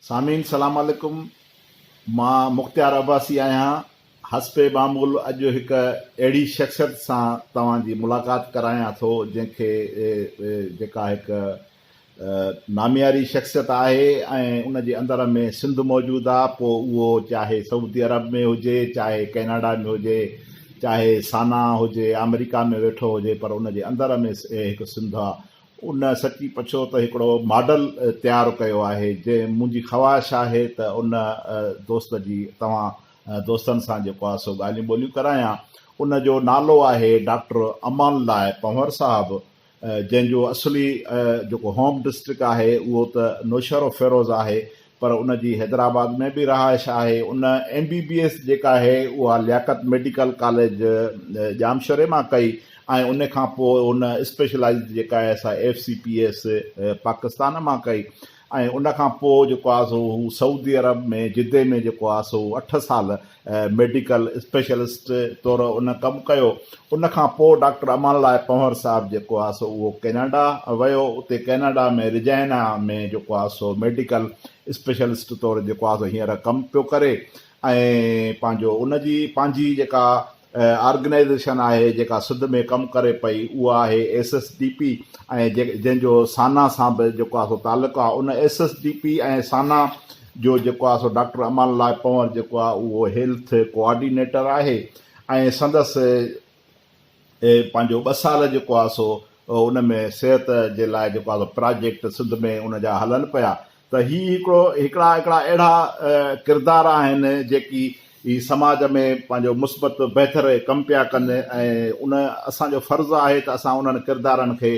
سامعين سلام عليڪم مان مختيار عباسي آهيان حسب معمول اڄ هڪ اهڙي شخصيت سان توهان جي ملاقات ڪرايان ٿو جنهن کي جيڪا هڪ نامياري شخصيت آهي ۽ ان جي اندر ۾ سنڌ موجود آ پوء اهو چاهي سعودي عرب ۾ هجي چاهي ڪئناڊا ۾ هجي چاهي سانا هجي آمريڪا ۾ ويٺو هجي پر ان جي اندر ۾ هڪ سنڌ آ ان سچي پڇو ته هڪڙو ماڊل تيار ڪيو آهي جنهن منهنجي خواهش آهي ته ان دوست جي توهان دوستن سان جيڪو آهي سو ڳالهيون ٻولهيون ڪرايان ان جو نالو آهي ڊاڪٽر امان الله پنهور صاحب جنهن جو اصلي جيڪو هوم ڊسٽرڪٽ آهي اهو ته نوشهروفيروز آهي پر ان جي حيدرآباد ۾ به رهائش آهي. ان ايم بي بي ايس جيڪا آهي اها لياقت ميڊيڪل ڪاليج ڄامشوري مان ڪئي ۽ ان کان پوء ان اسپيشلائيزڊ جيڪا آهي سا F C P S Pakistan مان ڪئي ۽ ان کان پوء جيڪو آهي سو هو سعودي عرب ۾ جدي ۾ جيڪو آهي سو اٺ سال ميڊيڪل اسپيشلسٽ طور ان ڪم ڪيو. ان کان پوء ڊاڪٽر امان الله پنهور صاحب جيڪو آهي سو اهو ڪئناڊا ويو. اتي ڪئناڊا ۾ رجائنا ۾ جيڪو آهي سو ميڊيڪل اسپيشلسٽ طور جيڪو آهي سو هينئر ڪم پيو ڪري ۽ پنهنجو ان جي پنهنجي جيڪا آرگنائيزيشن آهي جيڪا سنڌ ۾ ڪم ڪري پئي اها آهي ايس ايس ڊي پي ۽ جنهن جو سانا سان به جيڪو آهي سو تعلق آهي ان ايس ايس ڊي پي ۽ سانا جو جيڪو آهي سو ڊاڪٽر امان الله پنور جيڪو آهي اهو هيلٿ ڪوآرڊينيٽر آهي ۽ سندس پنهنجو ٻه سال جيڪو آهي سو ان ۾ صحت جي لاء جيڪو آهي سو پراجيڪٽ سنڌ ۾ ان جا هلن پيا ته هي هڪڙو هڪڙا هڪڙا اهڙا ڪردار آهن جيڪي هي سماج ۾ پنهنجو مثبت بهتر ڪم پيا ڪن ۽ ان اسان جو فرض آهي ته اسان انهن ڪردارن کي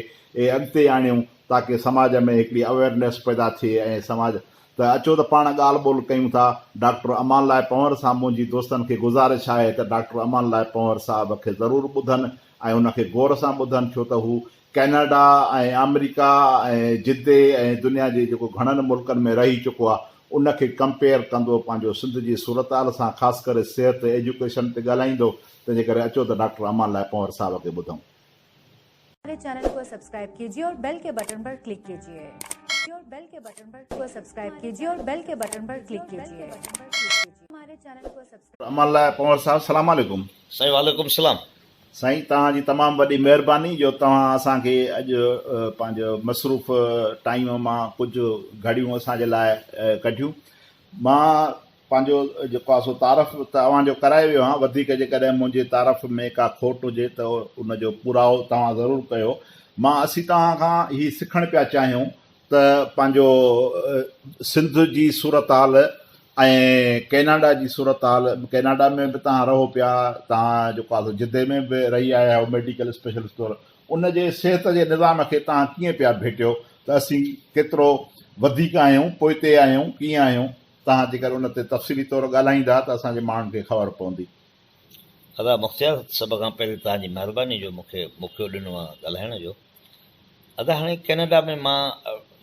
اڳتي آڻيون تاڪه سماج ۾ هڪڙي اويرنيس پيدا ٿئي ۽ سماج ته اچو ته پاڻ ڳالهه ٻولهه ڪيون ٿا ڊاڪٽر امان لاء پنهور سان منهنجي دوستن کي گذارش آهي ته ڊاڪٽر امان لاء پنهور صاحب کي ضرور ٻڌن ۽ ان کي غور سان ٻڌن ڇو ته هو ڪئناڊا ۽ آمريڪا ۽ جدي ۽ دنيا جي جيڪو گهڻن ملڪن ۾ رهي چڪو آهي ان کي ڪمپيئر ڪندو پنهنجو سنڌ جي صورتحال سان خاص ڪري صحت ايجوڪيشن تي ڳالهائيندو تنهنجي ڪري اچو ته ڊاڪٽر امان الله پنهور صاحب کي ٻڌون. ہمارے چینل کو سبسکرائب کیجئے اور بیل کے بٹن پر کلک کیجئے اور بیل کے بٹن پر کو سبسکرائب کیجئے اور بیل کے بٹن پر کلک کیجئے ہمارے چینل کو سبسکرائب امان الله پنهور صاحب سلام عليڪم. سائين وعليڪم السلام. سائين توهان جي تمام وڏي مهرباني جو توهان اسان کي اڄ پنهنجو مصروف ٽائيم مان ڪجهه گهڙيون اسان جي لاء ڪڍيون. مان پنهنجو جيڪو آهي سو تعارف ته اوهان جو ڪرائي ويو آهيان وڌيڪ جيڪڏهن منهنجي تعارف ۾ ڪا کوٽ هجي ته ان جو پورائو توهان ضرور ڪيو. مان اسين توهان کان هي سکڻ پيا چاهيون ته پنهنجو سنڌ جي صورتحال ۽ ڪئناڊا جي صورتحال، ڪئناڊا ۾ به توهان رهو پيا، توهان جيڪو آهي سو جدي ۾ به رهي آيا آهيو ميڊيڪل اسپيشلسٽ طور، ان جي صحت جي نظام کي توهان ڪيئن پيا ڀيٽيو ته اسين ڪيترو وڌيڪ آهيون، پوئتي آهيون، ڪيئن آهيون، توهان جيڪر ان تي تفصيلي طور ڳالهائيندا ته اسان جي ماڻهن کي خبر پوندي. ادا مختيار سڀ کان پهرين توهان جي مهرباني جو مون کي موقعو ڏنو آهي ڳالهائڻ جو. ادا هاڻي ڪينيڊا ۾ مان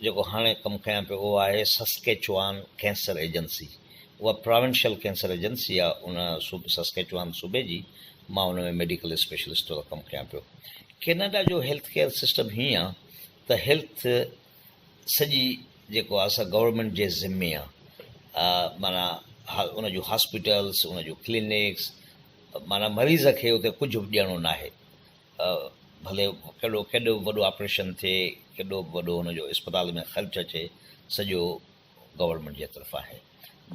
جيڪو هاڻي ڪم ڪيان پيو اهو آهي سسڪيچوان ڪينسر ايجنسي اها پراونشل ڪينسر ايجنسي آهي ان صوبي سسڪيچوان صوبي جي مان ان ۾ ميڊيڪل اسپيشلسٽ طور ڪم ڪيان پيو ڪينيڊا جو هيلٿ ڪيئر سسٽم هيئن آهي ته هيلٿ سڄي جيڪو آهي سا گورنمينٽ جي ذمي آهي معنيٰ ان جون هاسپيٽلس ان جون ڪلينڪس معنيٰ مريض کي اتي ڪجهه به ڏيڻو ناهي ڀلي ڪيڏو ڪيڏو به وڏو آپريشن ٿئي، ڪيڏو به وڏو هن جو اسپتال ۾ خرچ اچي، سڄو گورنمينٽ جي طرفان آهي.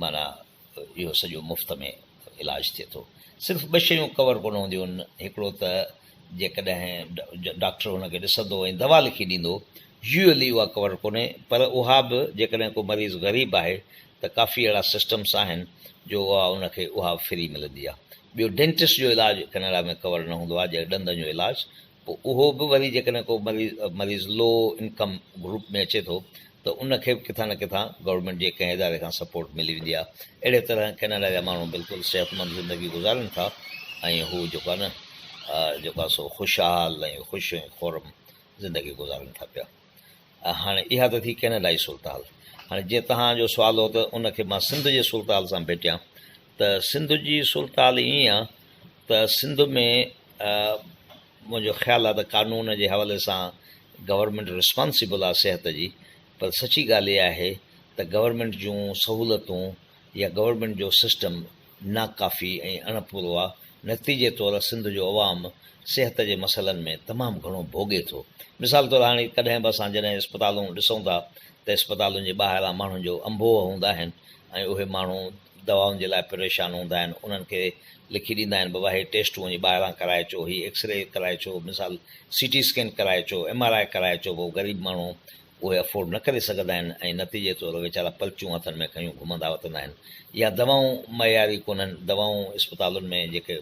معنيٰ اهو سڄو مفت ۾ علاج ٿئي ٿو. صرف ٻه شيون ڪور ڪونه هونديون آهن، هڪڙو ته جيڪڏهن ڊاڪٽر هن کي ڏسندو ۽ دوا لکي ڏيندو، يوزلي اها ڪور ڪونهي، پر اها به جيڪڏهن ڪو مريض غريب آهي ته ڪافي اهڙا سسٽمس آهن جو اها ان کي اها فري ملندي آهي. ٻيو ڊينٽسٽ جو علاج ڪئناڊا ۾ ڪور نه هوندو آهي جڏهن ڏندن جو علاج پوء اهو به وري جيڪڏهن ڪو مريض مريض لو انڪم گروپ ۾ اچي ٿو ته ان کي به ڪٿان نه ڪٿان گورنمينٽ جي ڪنهن اداري کان سپورٽ ملي ويندي آهي اهڙي طرح ڪئناڊا جا ماڻهو بلڪل صحتمند زندگي گذارين ٿا ۽ هو جيڪو آهي نه جيڪو آهي سو خوشحال ۽ خوش ۽ خورم زندگي گذارين ٿا پيا. هاڻي اها ته ٿي ڪئناڊا جي صورتحال. هاڻي جيئن توهان جو سوال هو ته ان کي مان سنڌ جي صورتحال سان ڀيٽيان ته سنڌ جي صورتحال ائين آ ته سنڌ ۾ منهنجو خيال آ ته قانون جي حوالي سان گورنمينٽ رسپانسبل آ صحت جي پر سچي ڳالهه اها آهي ته گورنمينٽ جون سهولتون يا گورنمينٽ جو سسٽم ناڪافي ۽ اڻ پورو آ، نتيجي طور سنڌ جو عوام صحت جي مسئلن ۾ تمام گهڻو ڀوڳي ٿو. مثال طور هاڻي ڪڏهن به اسان جڏهن اسپتالون ڏسون ٿا ته اسپتالن جي ٻاهران ماڻهن جو انبوهه هوندا آهن ۽ اهي ماڻهو دوائن جي لاء پريشان هوندا آهن، انهن کي لکي ڏيندا آهن بابا هي ٽيسٽون وڃي ٻاهران ڪرائي اچو، هي ايڪسري ڪرائي اچو، مثال سي ٽي اسڪين ڪرائي اچو، ايم آر I ڪرائي اچو، پوء غريب ماڻهو اهي افورڊ نه ڪري سگهندا آهن ۽ نتيجي طور ويچارا پرچيون هٿن ۾ کنيون گهمندا وتندا آهن يا دوائون معياري ڪونهن، دوائون اسپتالن ۾ جيڪي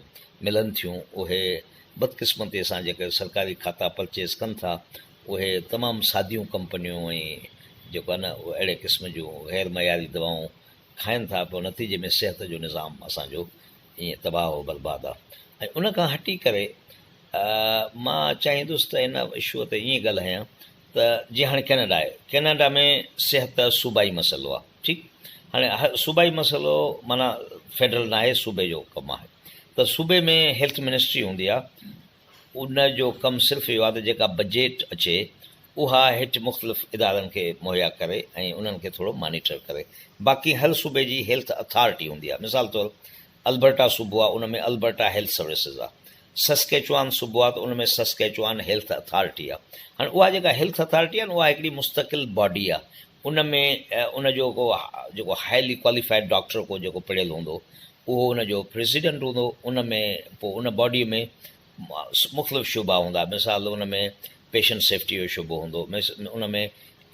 ملن ٿيون اهي بدقسمتي سان جيڪي سرڪاري کاتا پرچيز ڪن ٿا اهي تمام ساديون ڪمپنيون ۽ جيڪو آهي نه اهڙي قسم جون غير معياري دوائون کائن ٿا پوء نتيجي ۾ صحت جو نظام اسان جو ائين تباهه و برباد آهي ۽ ان کان هٽي ڪري مان چاهيندس ته ان اشوء تي ائين ڳالهايان ته جيئن هاڻي ڪينيڊا آهي ڪينيڊا ۾ صحت صوبائي مسئلو آهي ٺيڪ هاڻي صوبائي مسئلو معنيٰ فيڊرل ناهي صوبي جو ڪم آهي ته صوبي ۾ هيلٿ منسٽري هوندي آهي ان جو ڪم صرف اهو آهي ته جيڪا بجيٽ اچي اها هيٺ مختلف ادارن کي مهيا ڪري ۽ انهن کي ٿورو مانيٽر ڪري. باقي هر صوبي جي هيلٿ اٿارٽي هوندي آهي. مثال طور البرٽا صوبو آهي ان ۾ البرٽا هيلٿ سروسز آهي. سسڪيچوان صوبو آهي ته ان ۾ سسڪيچوان هيلٿ اٿارٽي آهي. هاڻي اها جيڪا هيلٿ اٿارٽي آهي نه اها هڪڙي مستقل باڊي آهي. ان ۾ ان جو ڪو جيڪو هائلي ڪواليفائيڊ ڊاڪٽر ڪو جيڪو پڙهيل هوندو اهو ان جو پريزيڊنٽ هوندو. ان ۾ پوء ان باڊي ۾ مختلف شعبا هوندا مثال ان ۾ پيشنٽ سيفٽي جو شعبو هوندو ان ۾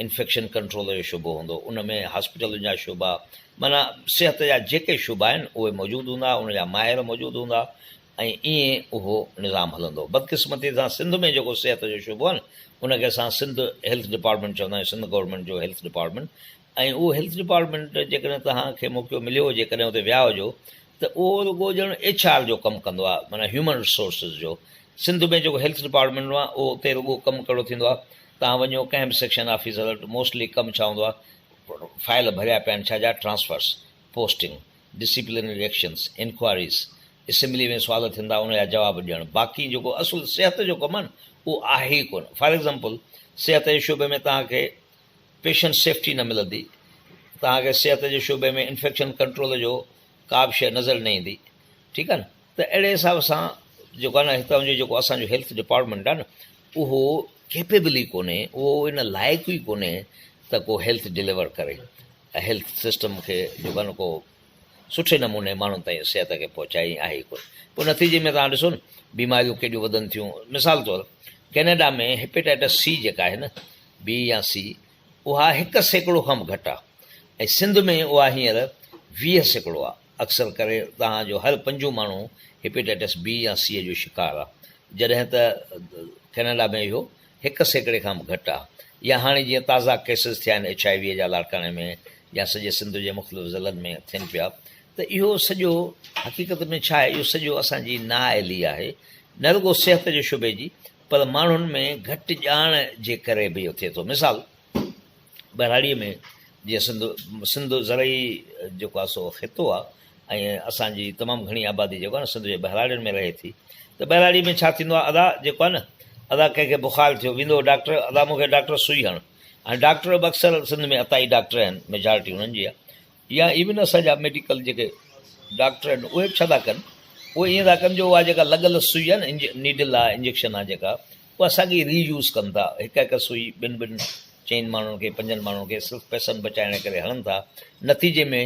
انفيڪشن ڪنٽرول جو شعبو هوندو ان ۾ هاسپيٽلن جا شعبا معنيٰ صحت جا جيڪي شعبا آهن اهي موجود هوندا ان جا ماهر موجود هوندا ۽ ائين اهو نظام هلندو بدقسمتي سان سنڌ ۾ جيڪو صحت جو شعبو آهي نه ان کي اسان سنڌ هيلٿ ڊپارٽمينٽ چوندا آهيون سنڌ گورنمينٽ جو هيلٿ ڊپارٽمينٽ ۽ اهو هيلٿ ڊپارٽمينٽ جيڪڏهن توهان کي موقعو مليو هجي ڪڏهن اتي ويا هجو ته اهو رڳو ڄڻ ايڇ آر جو ڪم ڪندو آهي معنيٰ هيومن ريسورسز جو. سنڌ ۾ جيڪو هيلٿ ڊپارٽمينٽ هوندو آهي اهو اتي رڳو ڪم ڪهڙو ٿيندو آهي توهان وڃو ڪنهن به سيڪشن آفيسر وٽ موسٽلي ڪم ڇا هوندو آهي فائل ڀريا پيا آهن ڇا جا transfers, posting, disciplinary actions, inquiries, assembly ۾ سوال ٿين ٿا ان جا جواب ڏيڻ باقي جيڪو اصل صحت جو ڪم آهي نه اهو آهي ئي ڪونه فار ايگزامپل صحت جي شعبي ۾ توهان کي پيشنٽ سيفٽي نه ملندي، توهان کي صحت جي شعبي ۾ انفيڪشن ڪنٽرول جو ڪا به شيء نظر نه ايندي، ٺيڪ آهي نه ته اهڙي حساب سان جيڪو آهي نه هتان جو جيڪو اسان جو هيلٿ ڊپارٽمينٽ آهي نه اهو ڪيپيبل ئي ڪونهي اهو ان لائق ئي ڪونهي ته ڪو هيلٿ ڊليور ڪري هيلٿ سسٽم کي جيڪو آهي نه ڪو سٺي نموني ماڻهن تائين صحت کي پهچائي آهي ئي ڪونه پوء نتيجي ۾ توهان ڏسو نه بيماريون ڪيڏيون وڌن ٿيون مثال طور ڪينيڊا ۾ هيپيٽائٽس سي جيڪا آهي نه بي يا سي اها 1% کان به گهٽ آهي ۽ سنڌ ۾ اها هينئر 20% آهي اڪثر ڪري توهان جو هر پنجون ماڻهو هيپيٽائٽس بي يا سي جو شڪار آهي جڏهن ته ڪينيڊا ۾ اهو 1% کان به گهٽ آهي يا هاڻي جيئن تازا ڪيسز ٿيا آهن ايڇ I V جا لاڙڪاڻي ۾ يا سڄي سنڌ جي مختلف ضلعن ۾ ٿين پيا ته اهو سڄو حقيقت ۾ ڇا آهي اهو سڄو اسان جي نااهلي آهي نه رڳو صحت جي شعبي جي پر ماڻهن ۾ گهٽ ڄاڻ جي ڪري به اهو ٿئي ٿو. مثال ٻهراڙيء ۾ جيئن سنڌ سنڌ زرعي جيڪو آهي سو خطو آهي ۽ اسان جي تمام گهڻي آبادي جيڪو آهي نه سنڌ جي ٻهراڙين ۾ رهي ٿي ته ٻهراڙي ۾ ڇا ٿيندو آهي ادا جيڪو آهي نه ادا ڪنهن کي بخار ٿيو ويندو ڊاڪٽر ادا مون کي ڊاڪٽر سوئي هڻ هاڻي ڊاڪٽر به اڪثر سنڌ ۾ عطائي ڊاڪٽر آهن ميجارٽي انهن جي آهي يا ايون اسان جا ميڊيڪل جيڪي ڊاڪٽر آهن اهي به ڇا ٿا ڪن اهي ائين ٿا ڪن جو اها جيڪا لڳل سوئي آهي نه نيڊل آهي انجيڪشن آهي جيڪا اها ساڳي ري يوز ڪن ٿا هڪ هڪ سوئي ٻن ٻن چئن ماڻهن کي پنجن ماڻهن کي صرف پئسن بچائڻ جي ڪري هڻن ٿا نتيجي ۾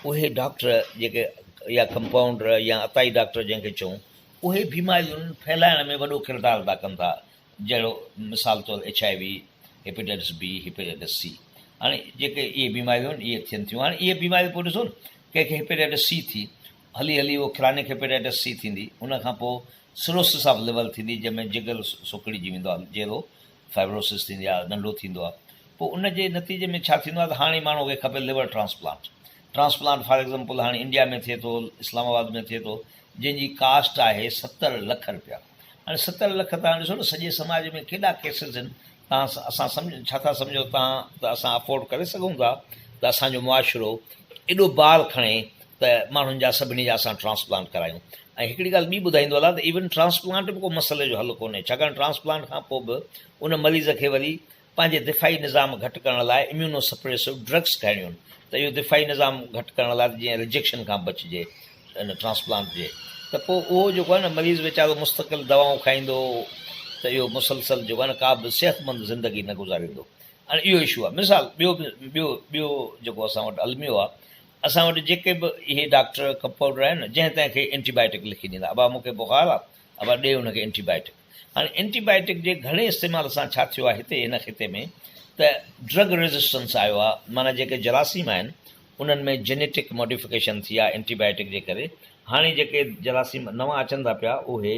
اهي ڊاڪٽر جيڪي يا ڪمپائونڊر يا عطائي ڊاڪٽر جنهن کي چئون اهي بيمارين ڦهلائڻ ۾ وڏو ڪردار ادا ڪن ٿا جهڙو مثال طور H I V, hepatitis B, hepatitis C. هاڻي جيڪي اهي بيماريون آهن اهي ٿين ٿيون. هاڻي اهي بيماريون پوء ڏسو نه ڪنهن کي هيپيٽائٽس سي ٿي هلي هلي اهو ڪرانڪ هيپيٽائٽس سي ٿيندي ان کان پوء سروسس آف ليور ٿيندي جنهن ۾ جگر سڪڙجي ويندو آهي جيرو فائبروسس ٿيندي آهي ننڍو ٿيندو آهي پوء ان جي نتيجي ۾ ڇا ٿيندو آهي ته هاڻي ماڻهو کي کپي liver transplant transplant for example هاڻي انڊيا ۾ ٿئي ٿو اسلام آباد ۾ ٿئي ٿو جنهن جي ڪاسٽ آهي 70 لک رپيا هاڻي 70 لک توهان ڏسو نه سڄي سماج ۾ ڪيڏا ڪيسز آهن توهان اسان سمجهو ڇا ٿا سمجهو توهان ته اسان افورڊ ڪري سگهون ٿا ته اسان جو معاشرو ايڏو بار کڻي ته ماڻهن جا سڀني جا اسان ٽرانسپلانٽ ڪرايون ۽ هڪڙي ڳالهه ٻي ٻڌائيندو هلان ته ايون ٽرانسپلانٽ به ڪو مسئلي جو حل ڪونهي ڇاڪاڻ ٽرانسپلانٽ کان پوء به ان مريض کي وري پنهنجي دفاعي نظام گهٽ ڪرڻ لاء اميونو سپريسو ڊرگس کائڻيون آهن ته اهو دفاعي نظام گهٽ ڪرڻ لاء ته جيئن رجيڪشن کان بچجي ان ٽرانسپلانٽ جي ته پوء اهو جيڪو آهي نه مريض ويچارو مستقل دوائون کائيندو ته اهو مسلسل جيڪو آهي نه ڪا به صحتمند زندگي نه گذاريندو. هاڻي اهو اشو آهي. مثال ٻيو به ٻيو ٻيو جيڪو اسان وٽ الميو آهي اسان وٽ جيڪي به اهي ڊاڪٽر ڪمپائونڊر آهن نه جنهن تنهن کي اينٽي بائيوٽڪ لکي ڏيندا ابا مون کي بخار آهي ابا ڏي ان کي اينٽي بائيوٽڪ. هاڻي اينٽي بائيوٽڪ جي گهڻي استعمال سان ڇا ٿيو آهي هتي هن خطي ۾ ته ڊرگ ريزسٽنس آيو آهي معنيٰ جيڪي جراثيم آهن انهن ۾ جينيٽڪ ماڊيفڪيشن ٿي آهي اينٽي بائيوٽڪ جي ڪري هاڻي جيڪي جراثيم نوان اچن ٿا پيا اهي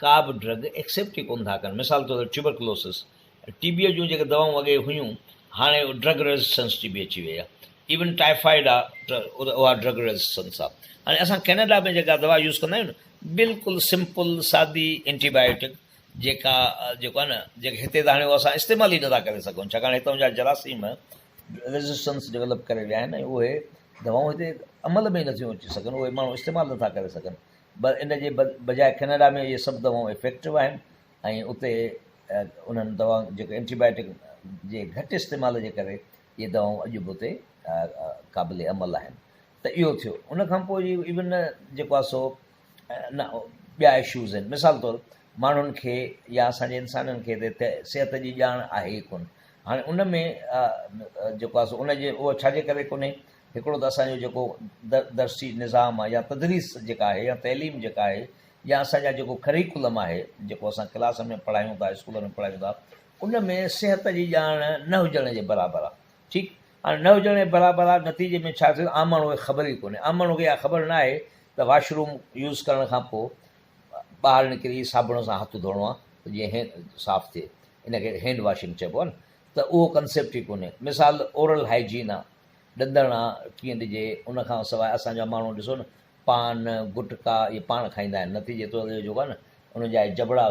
ڪا به ڊرگ ايڪسيپٽ ئي ڪونه ٿا ڪن مثال طور ٽيوبرڪلوسس ٽي بي جون جيڪي دوائون اڳي هيون هاڻي ڊرگ ريزسٽنس ٽي بي اچي وئي آهي ايون ٽائيفائيڊ آهي ته اها ڊرگ ريزسٽنس آهي هاڻي اسان ڪينيڊا ۾ جيڪا دوا يوز ڪندا آهيون نه بلڪل سمپل سادي اينٽي بائيوٽڪ جيڪا جيڪو آهي نه جيڪي هتي ته هاڻي اسان استعمال ئي نٿا ڪري سگهون ڇاڪاڻ هتان جا جراثيم ريزسٽنس ڊيولپ ڪري ويا آهن ۽ اهي دوائون هتي عمل ۾ ئي نٿيون اچي سگهن اهي ماڻهو استعمال نٿا ڪري سگهن پر ان جي بجاء ڪينيڊا ۾ اهي سڀ دوائون افيڪٽو آهن ۽ اتي انهن دوائن جيڪي اينٽي بائيوٽڪ جي گهٽ استعمال جي ڪري اهي دوائون اڄ به اتي قابل عمل آهن ته اهو ٿيو ان کان پوء جي ايون جيڪو آهي سو نه ٻيا اشوز آهن مثال طور ماڻهن کي يا اسان جي انسانن کي هتي صحت جي ڄاڻ آهي ئي ڪونه هاڻي ان ۾ جيڪو آهي سو ان جي اهو ڇا جي ڪري ڪونهي هڪڙو ته اسان جو جيڪو درسي نظام آهي يا تدريس جيڪا آهي يا تعليم جيڪا آهي يا اسان جا جيڪو ڪريڪولم آهي جيڪو اسان ڪلاس ۾ پڙهايون ٿا اسڪول ۾ پڙهايون ٿا ان ۾ صحت جي ڄاڻ نه هجڻ جي برابر آهي ٺيڪ هاڻي نه هجڻ جي برابر آهي نتيجي ۾ ڇا ٿيو عام ماڻهو کي خبر ئي ڪونهي عام ماڻهو کي اها خبر نه آهي ته واش روم يوز ڪرڻ کان پوء ٻاهر نڪري صابڻ سان هٿ ڌوئڻو آهي ته جيئن هينڊ صاف ٿئي ان کي هينڊ واشنگ چئبو آهي نه ته اهو ڪنسيپٽ ئي ڪونهي مثال اورل هائجين آهي ڏندڻ آ ڪيئن ڏجي ان کان سواء اسان جا ماڻهو ڏسو نه پان گٽڪا اهي پاڻ کائيندا آهن نتيجي طور اهو جيڪو آهي نه انهن جا جبڙا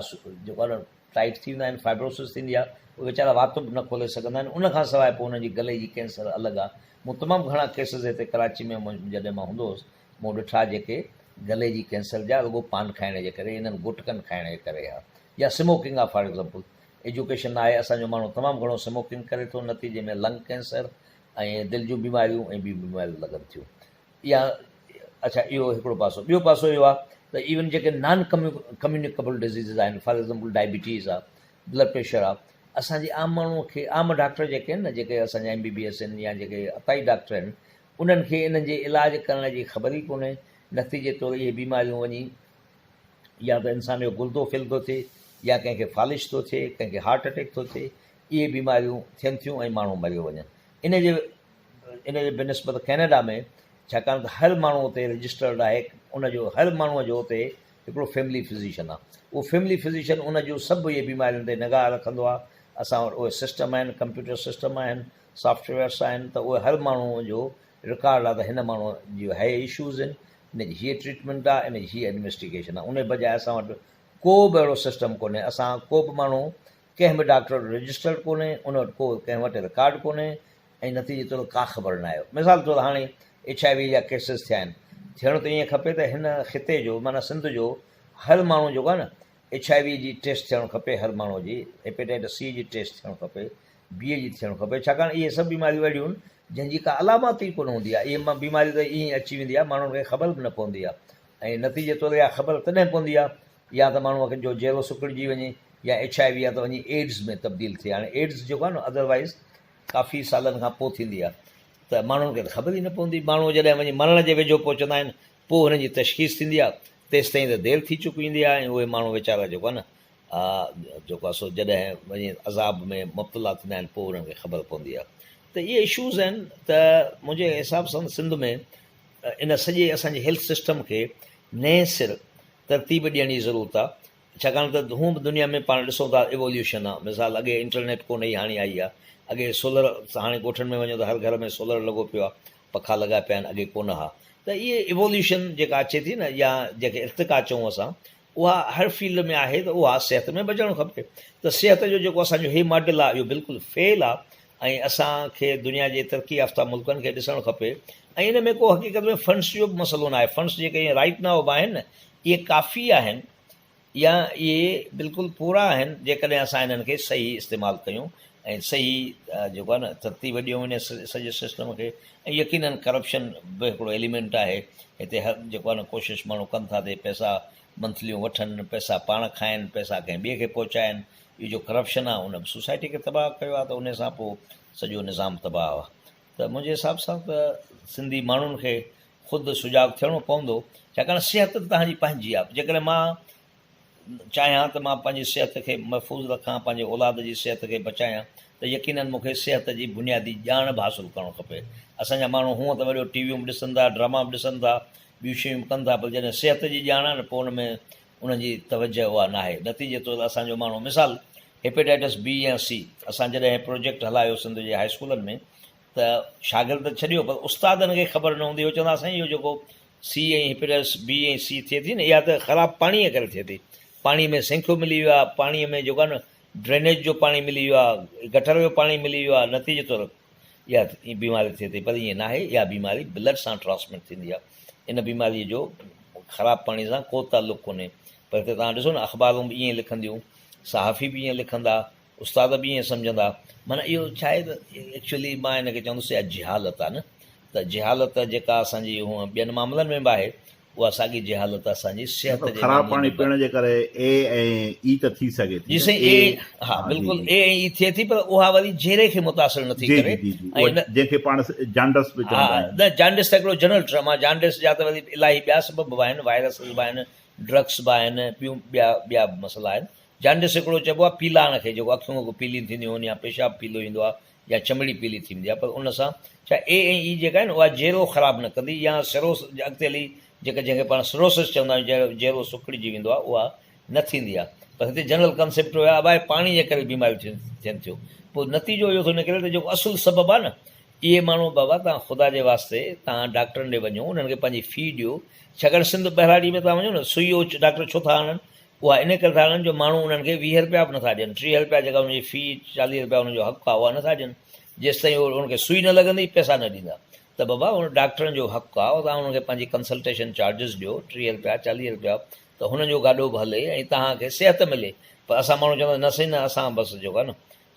جيڪو آهي نه ٽائيٽ ٿي ويندا آهن فائبروسس ٿيندي آهي اهي ويچارا وات به نه کولي سگهندا آهن ان کان سواء پوء انهن جي گلي جي ڪينسر الڳ آهي مون تمام گهڻا ڪيسز هتي ڪراچي ۾ جڏهن مان هوندو هوس مون ڏٺا جيڪي گلي جي ڪينسر جا رڳو پان کائڻ جي ڪري انهن گٽڪن کائڻ جي ڪري ها يا سموڪنگ آهي فار ايگزامپل ايجوڪيشن آهي اسان جو ماڻهو تمام گهڻو سموڪنگ ڪري ٿو نتيجي ۾ لنگ ڪينسر ۽ دل جون بيماريون ۽ ٻيون بيماريون لڳن ٿيون يا اڇا اهو هڪڙو پاسو ٻيو پاسو اهو آهي ته ايون جيڪي نان ڪميونيڪبل ڊزيزز آهن فار ايگزامپل ڊائبٽيز آهي بلڊ پريشر آهي اسان جي عام ماڻهو کي عام ڊاڪٽر جيڪي آهن نه جيڪي اسان جا ايم بي بي ايس آهن يا جيڪي عطائي ڊاڪٽر آهن انهن کي انهن جي علاج ڪرڻ جي خبر ئي ڪونهي نتيجي طور اهي بيماريون وڃي يا ته انسان جو گردو فيل ٿو ٿئي يا ڪنهن کي فالج ٿو ٿئي ڪنهن کي هارٽ اٽيڪ ٿو ٿئي اهي بيماريون ٿين ٿيون ۽ ماڻهو مريو وڃن. ان جي ان جي بنسبت ڪئناڊا ۾ ڇاڪاڻ ته هر ماڻهو اتي رجسٽرڊ آهي ان جو هر ماڻهوء جو اتي هڪڙو فيملي فزيشن آهي اهو فيملي فزيشن ان جون سڀ اهي بيمارين تي نگاهه رکندو آهي اسان وٽ اهي سسٽم آهن ڪمپيوٽر سسٽم آهن سافٽ ويئرس آهن ته اهي هر ماڻهوء جو رڪارڊ آهي ته هن ماڻهوء جي هي اشوز آهن ان جي هيء ٽريٽمينٽ آهي ان جي هيء انويسٽيگيشن آهي ان بجاء اسان وٽ ڪو به اهڙو سسٽم ڪونهي اسان ڪو به ماڻهو ڪنهن به ڊاڪٽر وٽ رجسٽرڊ ڪونهي، ان وٽ ڪو ڪنهن وٽ رڪارڊ ڪونهي ۽ نتيجي طور ڪا خبر ناهي. مثال طور هاڻي ايڇ I V جا ڪيسز ٿيا آهن، ٿيڻ ته ائين کپي ته هن خطي جو معنيٰ سنڌ جو هر ماڻهو جيڪو آهي نه ايڇ I V جي ٽيسٽ ٿيڻ کپي، هر ماڻهو جي هيپيٽائٽس سي جي ٽيسٽ ٿيڻ کپي، بي جي ٿيڻ کپي، ڇاڪاڻ اهي سڀ بيماريون اهڙيون آهن جنهن جي ڪا علامت ئي ڪونه هوندي آهي، اهي بيماري ته ائين ئي اچي ويندي آهي ماڻهن کي خبر به نه پوندي آهي ۽ نتيجي طور اها خبر تڏهن پوندي آهي يا ته ماڻهوء کي جو جيرو سڪڙجي وڃي يا ايڇ I V يا ته وڃي ايڊز ۾ تبديل ٿئي. هاڻي ايڊز جيڪو آهي نه ادر وائيز ڪافي سالن کان پوء ٿيندي آهي ته ماڻهن کي ته خبر ئي نه پوندي. ماڻهو جڏهن وڃي مرڻ جي ويجهو پهچندا آهن پوء هنن جي تشخيص ٿيندي آهي تيستائين ته دير ٿي چڪي هوندي آهي ۽ اهي ماڻهو ويچارا جيڪو آهي نه جيڪو آهي سو جڏهن وڃي عذاب ۾ مبتلا ٿيندا آهن پوء انهن کي خبر پوندي آهي ته اهي اشوز آهن ته منهنجي حساب سان سنڌ ۾ ان سڄي اسان جي هيلٿ سسٽم کي نئين سر ترتيب ڏيڻ جي ضرورت آ ڇاڪاڻ ته هونء به دنيا ۾ پاڻ ڏسون ٿا ايووليوشن آ مثال اڳي انٽرنيٽ ڪونه هئي هاڻي آئي آ اڳي سولر هاڻي ڳوٺن ۾ وڃو ته هر گهر ۾ سولر لڳو پيو آ پکا لڳا پيا آهن اڳي ڪونه ها ته اهي ايووليوشن جيڪا اچي ٿي نه يا جنهن کي ارتقا چئون اسان اها هر فيلڊ ۾ آهي ته اها صحت ۾ به اچڻ کپي ته صحت جو جيڪو اسان جو هي ماڊل آ اهو بلڪل فيل آ ۽ اسان کي دنيا جي ترقي يافته ملڪن کي ڏسڻ کپي ۽ ان ۾ ڪو حقيقت ۾ فنڊس جو به مسئلو ناهي فنڊس جيڪي رائيٽ now به آهن نه اهي ڪافي آهن يا اهي بلڪل پورا آهن جيڪڏهن اسان انهن کي صحيح استعمال ڪيون ۽ صحيح جيڪو آهي نه ترتيب ڏيون ان سڄي سسٽم کي ۽ يقينن ڪرپشن به هڪڙو ايليمينٽ آهي هتي هر جيڪو آهي نه ڪوشش ماڻهو ڪن ٿا ته پئسا منٿليون وٺن پئسا پاڻ کائن پئسا ڪنهن ٻئي کي پهچائن اهو جو ڪرپشن آهي ان به سوسائٽي کي تباهه ڪيو آهي ته ان سان پوء سڄو نظام تباهه آهي ته منهنجي حساب سان ته سنڌي ماڻهن کي خود سجاڳ ٿيڻو پوندو ڇاڪاڻ صحت ته تهان جي پنهنجي آهي جيڪڏهن مان چاهيان ته مان پنهنجي صحت کي محفوظ رکان، پنهنجي اولاد جي صحت کي بچايان ته يقينن مون کي صحت جي بنيادي ڄاڻ به حاصل ڪرڻ کپي. اسان جا ماڻهو هونء ته وڏيو ٽي ويون به ڏسن ٿا، ڊراما به ڏسن ٿا، ٻيون شيون به ڪن ٿا پر جڏهن صحت جي ڄاڻ آهي نه پوء ان ۾ انهن جي توجهه اها ناهي. نتيجي طور اسان جو ماڻهو مثال هيپيٽائٽس بي يا سي اسان جڏهن پروجيڪٽ هلايو سنڌ جي هاء اسڪولن ۾ ته شاگرد ته ڇڏيو پر استادن کي خبر نه هوندي هئي چوندا سائين اهو جيڪو سي ۽ هيپيٽائٽس بي ۽ سي ٿئي ٿي نه اها ته خراب پاڻيء ڪري ٿئي ٿي پاڻي ۾ سينکيو ملي ويو آهي پاڻيء ۾ جيڪو آهي نه ڊرينيج جو پاڻي ملي ويو آهي گٽر جو پاڻي ملي ويو آهي نتيجي طور اها بيماري ٿئي ٿي پر ائين ناهي اها بيماري بلڊ سان ٽرانسمٽ ٿيندي آهي ان بيماريء جو خراب پاڻي سان ڪو تعلق ڪونهي پر هتي توهان ڏسو نه اخبارون به ائين لکنديون صحافي به ائين لکندا استاد به ائين سمجهندا. معنيٰ اهو ڇا آهي ته ايڪچوئلي مان هن کي چوندس اها جهالت آهي نه ته جهالت جيڪا اسان جي هونء ٻين معاملن ۾ به آهي اها ساڳي جهالت اسان جي صحت جي خراب معاملي پاڻي ۾ به پيئڻ جي ڪري اي ۽ اي ته ٿي سگهي ٿي جي نه سائين اي اي ها ها جي بلڪل جي اي ۽ اي ٿئي ٿي پر اها وري جيري کي متاثر نٿي جي ڪري جي جي جي ۽ اها ان جنهن کي پاڻ جانڊس به ها چوندا آهيون. نه جانڊس ته هڪڙو جنرل ٽرم آهي جانڊس جا ته وري الاهي ٻيا سبب به آهن وائرسز به آهن ڊرگس به آهن ٻيون ٻيا ٻيا به مسئلا آهن جانڊس هڪڙو چئبو آهي پيلاڻ کي جيڪو اکيون اڳ پيليون ٿينديون هن يا پيشاب پيلو ايندو آهي يا چمڙي پيلي ٿي ويندي آهي پر ان سان ڇا اي ۽ اي جيڪا آهي نه اها جيرو خراب نه ڪندي يا سروس اڳتي هلي جيڪا جنهن کي پاڻ سروسس چوندا آهيون جيرو جيرو سڪڙجي ويندو آهي اها نه ٿيندي آهي پر هتي جنرل ڪنسيپٽ اهو آهي ابا پاڻي جي ڪري بيماريون ٿين ٿيون پوء نتيجو اهو ٿو نڪري ته جيڪو اصل سبب آهي نه اهي ماڻهو بابا توهان خدا جي واسطي توهان ڊاڪٽرن ڏي وڃو انهن کي پنهنجي في ڏيو ڇاڪاڻ سنڌ ٻهراڙي ۾ توهان وڃو نه سوئي ڊاڪٽر ڇو ٿا آڻن اها ان ڪري ٿا آڻن جو ماڻهو انهن کي 20 رپيا به نٿا ڏين، 30 رپيا جيڪا انهن جي في، 40 رپيا انهن جو حق آهي اها نٿا ڏين، جيستائين اهو انهن کي سوئي نه لڳندي پئسا نه ڏيندا ته بابا ان ڊاڪٽرن جو حق آهي توهان انهن کي پنهنجي ڪنسلٽيشن چارجز ڏيو 30 رپيا 40 رپيا ته هنن جو گاڏو به هلي ۽ توهان کي صحت ملي پر اسان ماڻهو چوندا نه سائين نه اسان بس جيڪو آهي نه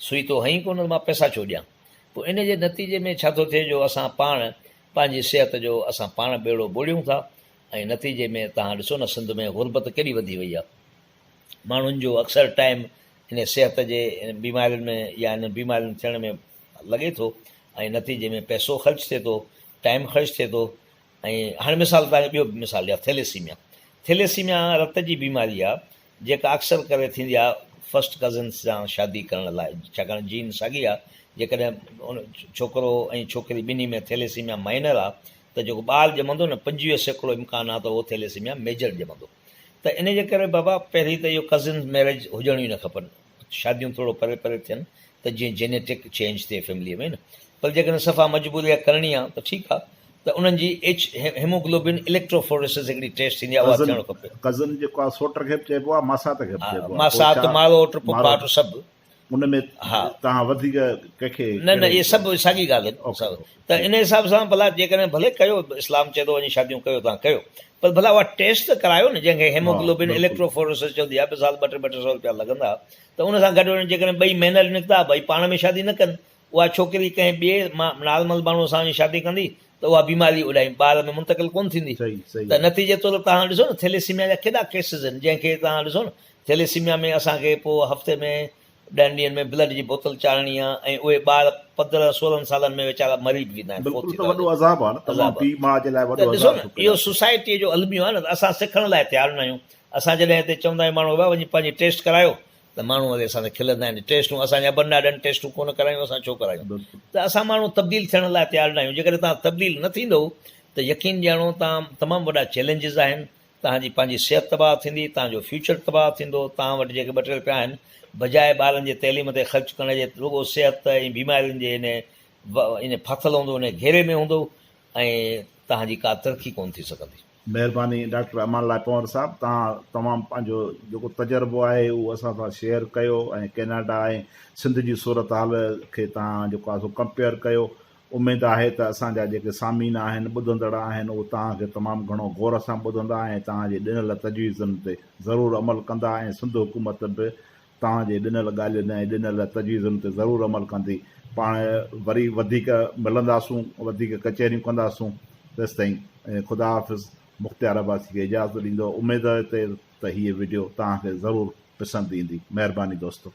سوئي تو هنئي ڪونه ته مان پئسا ڇو ڏيان پوء ان جي نتيجي ۾ ڇا ٿو ٿئي جو اسان پاڻ پنهنجي صحت جو اسان پاڻ ٻيڙو ٻوڙيون ٿا ۽ نتيجي ۾ توهان ڏسو نه سنڌ ۾ غربت ڪيڏي وڌي وئي آهي. ماڻهن جو اڪثر ٽائيم ان صحت جي بيمارين ۾ يا انهن بيمارين ٿيڻ ۾ لڳي ٿو ۽ نتيجي ۾ پئسو خرچ ٿئي ٿو، ٽائيم خرچ ٿئي ٿو ۽ هاڻي مثال توهان کي ٻيو مثال ڏيان ٿيليسيميا. ٿيليسيميا رت جي بيماري آهي جيڪا اڪثر ڪري ٿيندي آهي فرسٽ ڪزنس سان شادي ڪرڻ لاء ڇاڪاڻ جين ساڳي آهي جيڪڏهن ڇوڪرو ۽ ڇوڪري ٻنهي ۾ ٿيليسيميا مائنر آهي ته جيڪو ٻار ڄمندو نه 25% امڪان آهي ته اهو ٿيليسيميا ميجر ڄمندو ته ان جي ڪري بابا پهرين ته اهو ڪزنس ميريج هجڻ ئي نه کپن شاديون ٿورو پري پري ٿين ته جيئن جينيٽڪ چينج ٿئي فيملي ۾ نه پر جيڪڏهن صفا مجبوري آهي ڪرڻي آهي ته ٺيڪ آهي ته انهن جي ايڇ هيموگلوبن اليڪٽروفوريسس هڪڙي ٽيسٽ ٿيندي آهي اها ٿيڻ کپي. ڪزن جيڪو آهي سوٽ کي به چئبو آهي ماسات کي به چئبو آهي ماسات ماروٽ پڦاٽ سڀ ان ۾ توهان وڌيڪ ڪنهن کي نه نه اهي سڀ ساڳي ڳالهه آهن ته ان حساب سان ڀلا جيڪڏهن ڀلي ڪيو اسلام چئي ٿو وڃي شاديون ڪيو توهان ڪيو پر ڀلا اها ٽيسٽ ته ڪرايو نه جنهن کي هيموگلوبن اليڪٽروفوريسس چوندي آهي مثال ٻه ٽي ٻه ٽي سو روپيا لڳندا ته ان سان گڏ جيڪڏهن ٻئي مينر نڪتا ڀئي پاڻ ۾ شادي نه ڪن اها ڇوڪري ڪنهن ٻئي نارمل ماڻهو سان وڃي شادي ڪندي ته اها بيماري اڏائي ٻار ۾ منتقل ڪونه ٿيندي ته نتيجي طور توهان ڏسو نه ٿيليسيميا جا ڪيڏا ڪيسز آهن جنهن کي توهان ڏسو نه ٿيليسيميا ۾ اسان کي پوء هفتي ۾ ڏهن ڏينهن ۾ بلڊ جي بوتل چاڙهڻي آهي ۽ اهي ٻار 15 16 سالن ۾ ويچارا مري به ويندا آهن فوت بلڪل ٿي ته ٿا وڏو وڃن عذاب آهي نه تمام عذاب آهي پيء ماء جي لاء ته وڏو ڏسو عذاب نه ٿو اهو پيدا ٿئي. سوسائٽيء جو الميو آهي نه ته اسان سکڻ لاء تيار نه آهيون اسان جڏهن هتي چوندا آهيون ماڻهو کي بابا وڃي پنهنجي ٽيسٽ ڪرايو ته ماڻهو وري اسان تي کلندا آهن ٽيسٽون اسان جا ابن ڏاڏن ٽيسٽون ڪونه ڪرايون اسان ڇو ڪرايون بلڪل ته اسان ماڻهو تبديل ٿيڻ لاء تيار نه آهيون جيڪڏهن توهان تبديل نه ٿيندو ته يقين ڄاڻو توهان تمام وڏا چئلينجز آهن توهان جي پنهنجي صحت تباهه ٿيندي، توهان جو فيوچر تباهه ٿيندو، توهان وٽ جيڪي ٻه ٽي رپيا آهن، بجاء ٻارن جي تعليم تي خرچ ڪرڻ جي رڳو صحت ۽ بيمارين جي ان ان ڦاٿل هوندو، ان گهيري ۾ هوندو ۽ توهان جي ڪا ترقي ڪونه ٿي سگهندي. مهرباني ڊاڪٽر امان الله پنهور صاحب توهان تمام پنهنجو جيڪو تجربو آهي اهو اسان سان شيئر ڪيو ۽ ڪيناڊا ۽ سنڌ جي صورتحال کي توهان جيڪو آهي سو ڪمپيئر ڪيو اميد آهي ته اسان جا جيڪي سامعين آهن، ٻڌندڙ آهن، اهي توهان کي تمام گهڻو غور سان ٻڌندا ۽ توهان جي ڏنل تجويزن تي ضرور عمل ڪندا ۽ سنڌ حڪومت به توهان جي ڏنل ڳالهين ۽ ڏنل تجويزن تي ضرور عمل ڪندي. پاڻ وري وڌيڪ ملنداسون، وڌيڪ ڪچهريون ڪنداسون. تيستائين خدا حافظ. مختيار عباسي کي اجازت ڏيندو. اميد ته هيء وڊيو توهان کي ضرور پسند ايندي. مهرباني دوستو.